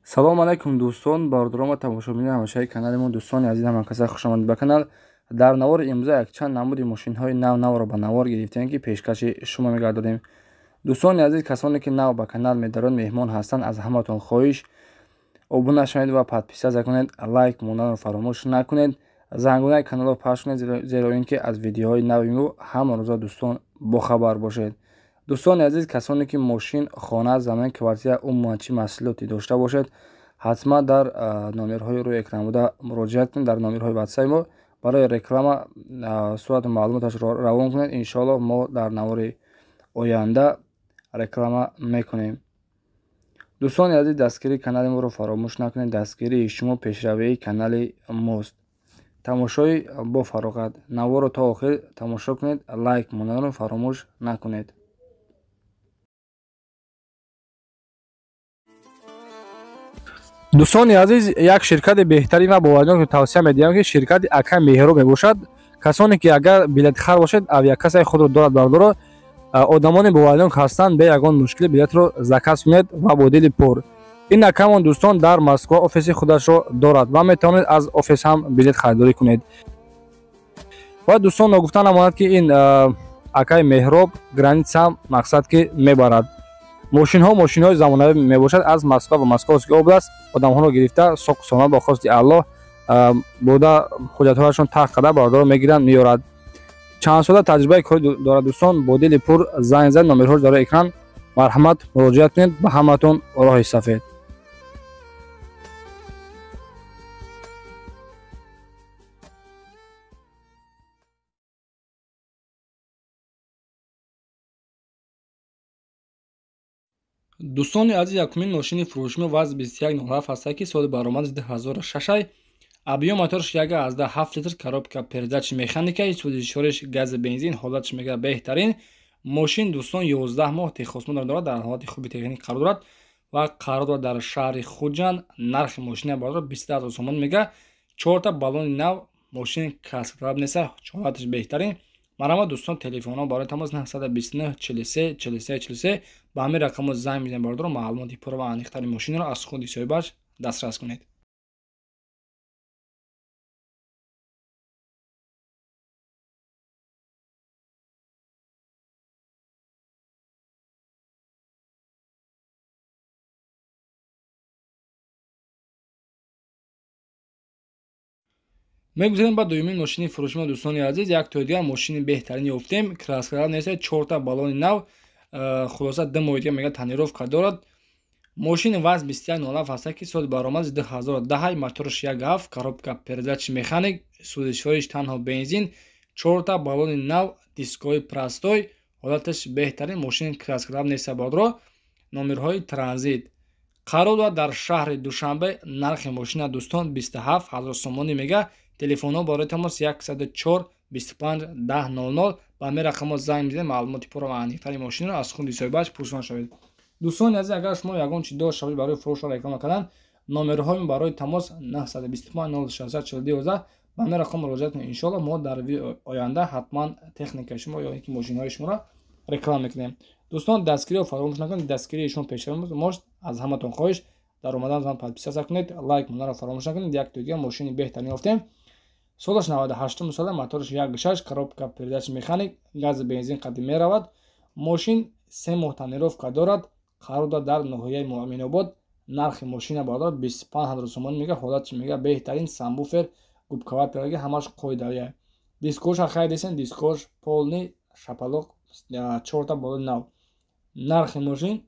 Салом алайкум дӯстон, бародарон ва тамошобинони ҳамешаи канали мо. Дӯстони азиз, ҳамакаса хушомадед ба канал. Дар навори имрӯза якчанд намуди мошинҳои нав навро ба навор гирифтем, ки пешкаши шумо мегардонем. Дӯстони азиз, касоне ки нав ба канал медарон, меҳмон ҳастанд, аз ҳаматон хоҳиш обуна шавед ва подписаться кунед, лайк монданро фаромӯш накунед, зангунаи каналро пахш кунед, зеро ин ки аз видеоҳои нави мо ҳама рӯза дӯстон бохабар бошед. Дӯстони азиз, касоне ки мошин, хона, замин, квартира, умуман чӣ маҳсулоте дошта бошед, ҳатман дар номерҳои рӯи экран буда муроҷиат кунед. Дар номерҳои ватсапи мо барои реклама сурату маълумоташро равон кунед. Иншоаллоҳ мо дар навори оянда реклама мекунем. Дӯстони азиз, дастгирии канали моро фаромӯш накунед. Дастгирии шумо пешравии канали мост. Тамошои бо фароғат. Наворро то охир тамошо кунед, лайк монданро фаромӯш накунед. Дӯстони азиз, як ширкати беҳтарин ва боваринок тавсия медиҳам, ки ширкати Ака Меҳроб мебошад. Касоне ки агар билетхар бошед, авиакассаи худро дорад бардоро, одамони боваринок ҳастанд, бе ягон мушкилӣ билетро заказ кунед ва бо дили пур. Ин акамон дӯстон дар Москва офиси худашро дорад ва метавонед аз офис ҳам билет харидорӣ кунед. Ва дӯстон, ногуфта намонад, ки ин акаи Меҳроб граница ҳам мақсад ки мебарад. Мошинҳо мошинҳои замонавӣ мебошад, аз Москва ва Московский област одамҳоро гирифта соқу сомат бо хости Аллоҳ бурда ҳуҷҷатҳояшон тарх карда бародаро мегиранд, меорад. Чанд сола таҷрибаи корӣ дорад дӯстон, бо дили пур занг зад, номерҳош дар экран, марҳамат муроҷиат кунед. Ба ҳаматон роҳи сафед. Дӯстони азиз, якумин мошини фурӯши мо ВАЗ 2107 ҳаста, ки соли баромади 2006, объём моторш 1,7 литр, коробка передачи механика, сӯзишвориш гази бензин, ҳолатш мега беҳтарин. Мошин дӯстон 11 моҳ техосмотр дорад, дар ҳолати хуби техникӣ қарор дорад ва қарор дорад дар шаҳри Хуҷанд. Нархи мошина бародор 20000 сомон мега, чорта баллони нав, мошин краскаталаб неста, ҳолаташ беҳтарин. Марҳамат дӯстон, телефонҳо барои тамос 929 43 43 43, ба ҳамин рақамҳо занг мезанед бародаро, маълумоти пурра ва аниқтари мошинро аз худи соҳибаш дастрас кунед. Мегузарем ба дуюмин мошини фурӯши мо. Дӯстони азиз, як тои дигар мошини беҳтарин ёфтем, краскара нест, чорта баллони нав, хулоса 2 моҳи дигар мега тонировка дорад. Мошини ВАЗ 2107 ҳаста, ки соли баромади 2010, моторш 1,7, коробка передачи механик, сӯзишвориш танҳо бензин, чорта баллони нав, дискҳои простой, ҳолаташ беҳтарин, мошин краскалаб нест бародаро, номерҳои транзит. Қарор дорад дар шаҳри Душанбе. Нархи мошина дӯстон 27000 сомонӣ мега. Телефонҳо барои тамос 104 25 10 00, ба ҳамин рақамҳо занг мезанед, маълумоти пурра ва аниқтари мошинро аз худи соҳибаш пурсон шавед. Дӯстони азиз, агар шумо ягон чи дошта бошед барои фурӯшро реклама кардан, номерҳои барои тамос 925 060 42 11, ба ҳамин рақам муроҷиат кунед. Иншоаллоҳ мо дар оянда ҳатман техникаи шумо ё ин ки мошинҳои шуморо реклама мекунем. Дӯстон, дастгириро фаромӯш накунед, дастгирии шумо пешравӣ мост. Аз ҳаматон хоҳиш, дар омадан зан подписаться кунед, лайк монданро фаромӯш накунед. Як тои дигар мошини беҳтарин ёфтем, солаш 98 сола, моторш 1,6, коробка передач механик, гази бензин қадим меравад. Мошин 3 моҳ тонировка дорад, қарор дорад дар ноҳияи Муъминобод. Нархи мошина бародар 25000 сомонӣ мега, ҳолатш мега беҳтарин, сабвуфер, губкавар пираги, ҳамаш қоидавия. Дискош хайр десен, дискош полный, шапалоқ, чорта баллони нав. Нархи мошин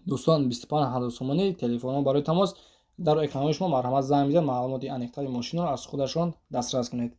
дӯстон 25000 сомонӣ. Телефонҳо барои тамос дар экранҳои шумо, марҳамат занг мезанед, маълумоти аниқтари мошинро аз худашон дастрас кунед.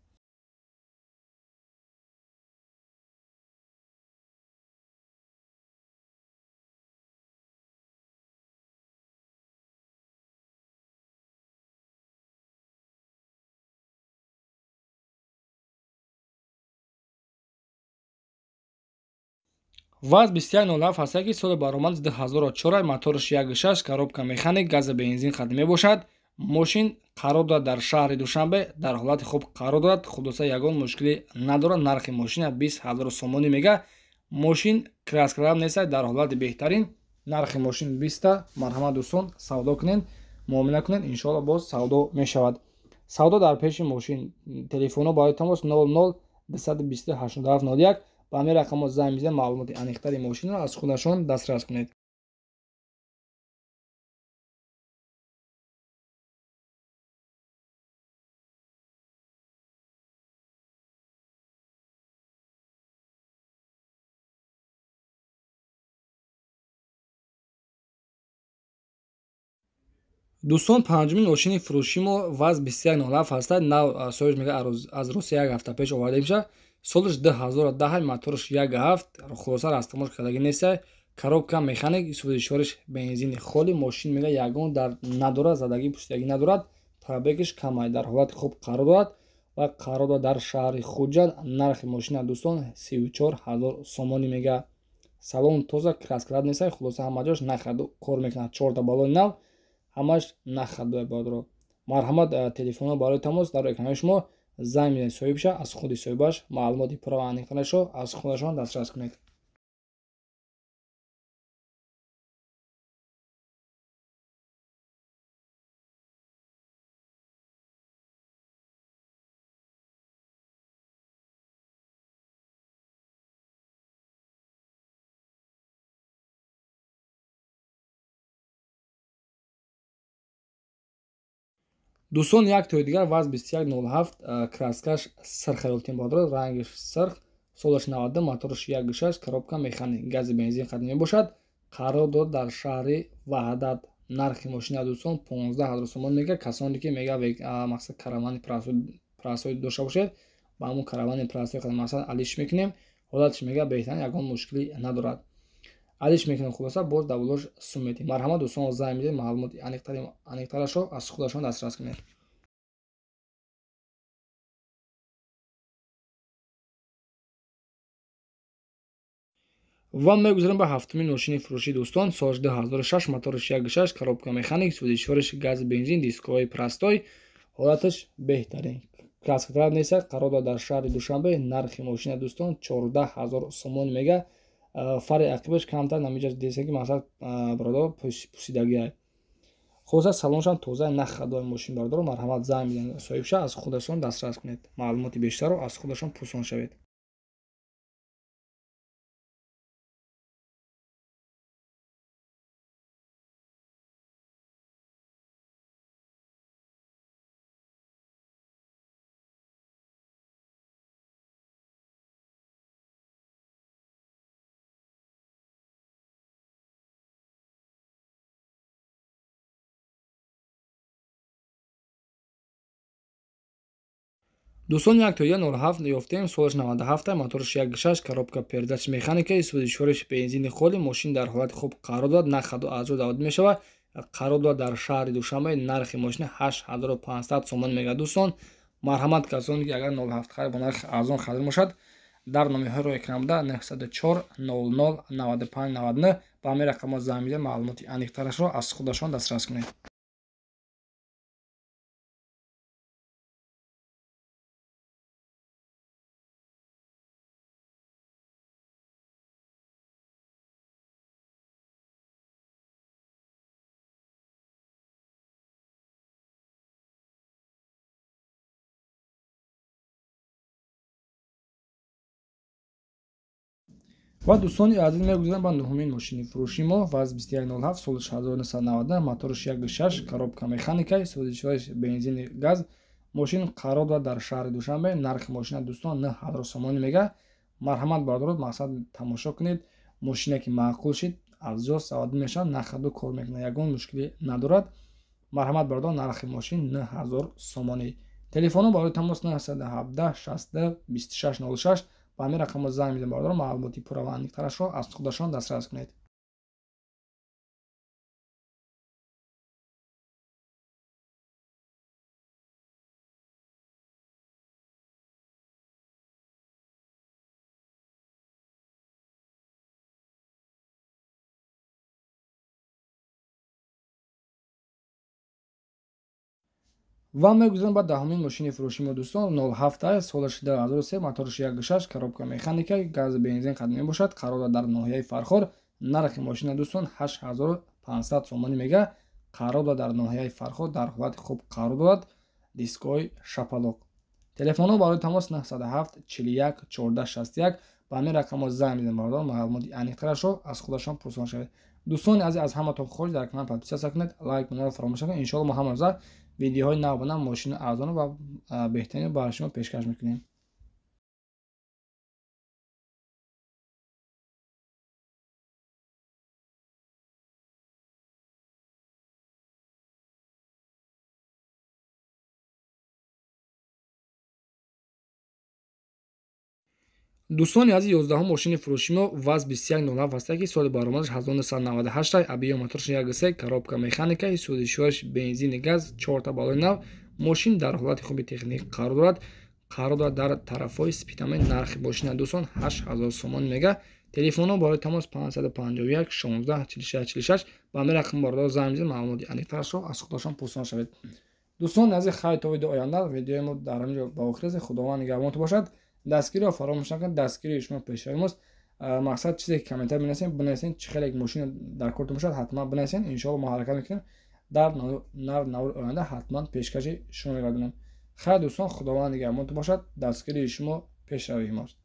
ВАЗ 2107 ҳаста, ки соли баромади 2004, моторш 1,6, коробка механик, гази бензин қадим мебошад. Мошин қарор дорад дар шаҳри Душанбе, дар ҳолати хуб қарор дорад, хулоса ягон мушкилӣ надорад. Нархи мошина 20000 сомонӣ мега. Мошин краскалаб нест, дар ҳолати беҳтарин. Нархи мошин 20, марҳамат дӯстон, савдо кунед, муомила кунед, иншоалло боз савдо мешавад. Савдо дар пеши мошин. Телефонҳо барои тамос 00 220 87 01. Ба ҳамин рақамҳо занг бизанед, маълумоти аниқтари мошинро аз худашон дастрас кунед. Дӯстон, панҷумин мошини фурӯши мо ВАЗ 2107 ҳастад. Нав соҳибаш мега аз Русия як ҳафта пеш оварда мешавад. Солаш 2010, мотораш 1.7, хулоса растамош кардагӣ нест. Коробка механик, сӯзишвориш бензини холи. Мошин мега ягон дар надорад, задагӣ пӯшидагӣ надорад, пробегаш камай, дар ҳолати хуб қарор дорад ва қарор дорад дар шаҳри Хуҷанд. Нархи мошина дӯстон 34 ҳазор сомонӣ мега. Салон тоза, краскалаб нест, хулоса ҳама ҷош нахаду кор мекунад. Чорта балони нав, ҳамаш нахадуя бародаро. Марҳамат, телефонҳо барои тамос дар экрани шумо, занг мезанед соҳибша, аз худи соҳибаш маълумоти пурра ва аниқтарашро аз худашон дастрас кунед. Дӯстон, як тои дигар ВАЗ 2107, краскаш сирх ёфтем бародаро, рангаш сирх, солаш 92, мотораш 1.6, коробка механик, гази бензин қадим мебошад. Қарор дорад дар шаҳри Ваҳдат. Нархи мошина дӯстон 15 ҳазор сомон мега. Касоне ки мега мақсад каравани прасой дошта бошед, ба ҳамон каравани прасой мақсад алиш мекунем. Ҳолаташ мега беҳтарин, ягон мушкилӣ надорад. Алиш мекунем, хулоса боз давлош сум медиҳем. Марҳамат дӯстон, занг мезанед, маълумоти аниқтарашро аз худашон дастрас кунед. Ва мегузарем ба ҳафтумин мошини фурӯшӣ дӯстон. Солаш 2006, мотораш 1.6, коробка механик, сӯзишвориш гази бензин, дискҳои простой, ҳолаташ беҳтарин. Краскаталаб нест, қарор дорад дар шаҳри Душанбе. Нархи мошина дӯстон 14 ҳазор сомон мега. Фари ақибаш камтар намиҷа дидеста ки мақсад бародаро пӯсидагиай. Хулоса салоншам тоза, нахадои мошин бародаро. Марҳамат, занг мезанед соҳибша, аз худашон дастрас кунед. Маълумоти бештарро аз худашон пурсон шавед. Дӯстон, як тоя 07 ёфтем, солаш 97, мотораш 1.6, коробка передач механика, сӯзишвориш бензини холи. Мошин дар ҳолати хуб қарор дорад, нахаду аз ҷо давода мешавад. Қарор дорад дар шаҳри Душанбе. Нархи мошина 8500 сомон мега дӯстон. Марҳамат, касоне ки агар 07 харид бо нархи арзон харид бошад, дар номерҳои экран буда 904 00 95 99, ба ҳамин рақамҳо занг мезанед, маълумоти аниқтарашро аз худашон дастрас кунед. Ва дӯстони азиз, мегузарем ба нуҳумин мошини фурӯши мо ВАЗ 2107, солаш 1999, мотораш 1.6, коробка механика, сӯзишвориш бензини газ. Мошин қарор дорад дар шаҳри Душанбе. Нархи мошина дӯстон 9000 сомонӣ мега. Марҳамат бародарот, мақсад тамошо кунед. Мошине ки маъқул шид, аз ҷо савода мешавад, нахаду кор мекунад, ягон мушкилӣ надорад. Марҳамат бародарон, нархи мошин 9000 сомонӣ. Телефонҳо барои тамос 917 60 26 06, ба ҳамин рақамҳо занг мезанед бародарон, маълумоти пурра ва аниқтарашро аз худашон дастрас кунед. Ва мегузарем ба даҳумин мошини фурӯши мо дӯстон. 07, солаш 2003, мотораш 1.6, коробка механика, гази бензин қадим мебошад. Қарор дорад дар ноҳияи Фархор. Нархи мошина дӯстон 8500 сомонӣ мега. Қарор дорад дар ноҳияи Фархор, дар ҳолати хуб қарор дорад. Дискҳои шапалоқ. Телефонҳо барои тамос 907 41 14 61. Ба ҳамин рақамҳо занг мезанед бародарон, маълумоти аниқтарашро аз худашон пурсон шавед. Дӯстони азиз, аз ҳаматон хоҳиш дар канал подписаться кунед, лайк монеро фаромӯш накунед. Иншоалло мо ҳама рӯза видеоҳои нав ба нав, мошини арзону ва беҳтаринро барои шумо пешкаш мекунем. Дӯстони азиз, 11 мошини фурӯши мо ВАЗ 2107 аст, ки соли баромадаш 1998, объём моторш 1,3, коробка механика, сӯзишвориш бензини газ, чорта балони нав. Мошин дар ҳолати хуби техникӣ қарор дорад. Қарор дорад дар тарафҳои Спитамен. Нархи мошина дӯстон 8000 сомон мега. Телефонҳо барои тамос 551 16 46 46. Ба ҳамин рақам бародар занг мезанед, маълумоти аниқтарашро аз худашон пурсон шавед. Дӯстони азиз, хайр то видео оянда. Видеои мо дар ҳамин ҷо ба охир расид. Худованд нигаҳбонтон бошад. Дастгириро фаромӯш накунед, дастгирии шумо пешравӣ мост. Мақсад чизе ки комментар менависем, бинависен, чӣ хеле мошина дар кортон бошад, ҳатман бинависен. Иншоалло мо ҳаракат мекунем дар наври оянда ҳатман пешкаши шумо мегардонем. Хайр дӯстон, Худованд нигаҳбонтон бошад. Дастгирии шумо пешравии мост.